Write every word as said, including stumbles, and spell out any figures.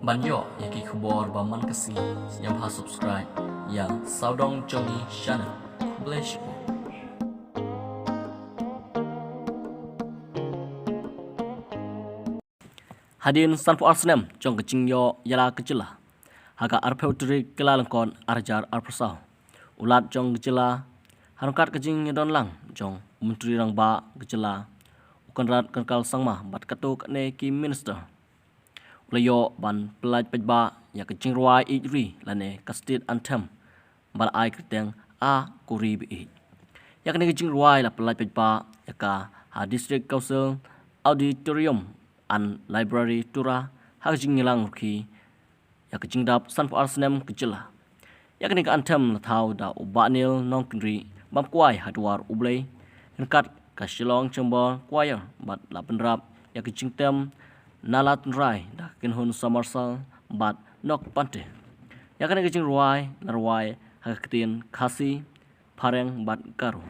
Ban ïoh ïa ki khubor ba man ka sngi, sngewbha subscribe ïa Sawdong Jong Ngi channel. Khublei shibun. Hadien sanphew ar snem jong ka jingïoh ïa la ka jylla, ha ka arphew tarik Kyllalyngkot arhajar arphew saw, u Lat jong ka jylla, ha ryngkat ka jingïadon lang jong u Myntri Rangbah ka jylla, u Conrad K Sangma, bad katto katne ki minister, u la ïoh ban pyllait paidbah ïa ka jingrwai ïeit ri lane ka state anthem ba la ai kyrteng A Ko Ri Ba Ïeit. Ïa kane ka jingrwai la pyllait paidbah ïa ka ha District Council Auditorium and Library, Tura, ha ka jingïalang rkhie ïa ka jingdap sanphew ar snem ka jylla. Ïa kane ka anthem la thaw da u Bah Neil Nongkynrih, bam kwai ha dwar U Blei, ryngkat ka Shillong Chamber Choir, bad la bynrap ïa ka jingtem na la tynrai da ka kynhun Somersault bad Nok Pante. Ïa kane ka jingrwai la rwai ha ka ktien Khasi, Phareng bad Garo.